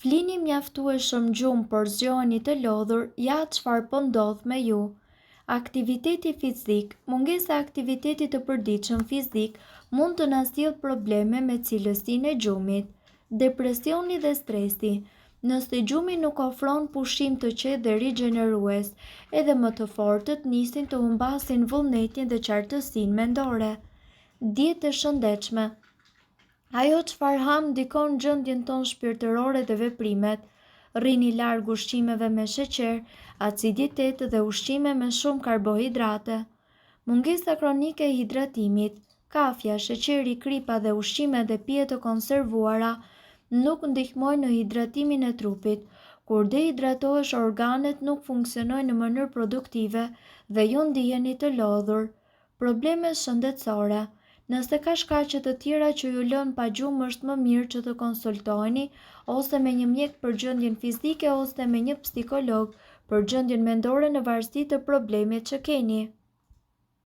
Flini mjaftueshëm gjumë por zgjoheni të lodhur, ja çfarë po ndodh me ju. Aktiviteti fizik, Mungesa e aktivitetit të përditshëm fizik mund të na sjellë probleme me cilësinë e gjumit. Depresioni dhe stresi, Nëse gjumi nuk ofron pushim të qetë dhe rigjenerues, edhe më të fortët nisin të humbasin vullnetin dhe qartësinë mendore. Dietë e shëndetshme, Ajo çfarë hamë ndikon gjendjen tonë shpirtërore dhe veprimet. Rrini larg ushqimeve me sheqer, aciditet dhe ushqime me shumë karbohidrate. Mungesa kronike e hidratimit, kafja, sheqeri, kripa dhe ushqimet dhe pijet të konservuara nuk ndihmojnë në hidratimin e trupit. Kur dehidratohesh organet nuk funksionojnë në mënyrë produktive dhe ju ndiheni të lodhur. Probleme shëndetësore. Nëse ka shkaqe të tjera që ju lënë pa gjumë është më mirë që të konsultoheni ose me një mjek për gjendjen fizike ose me një psikolog për gjendjen mendore në varësi të problemit që keni.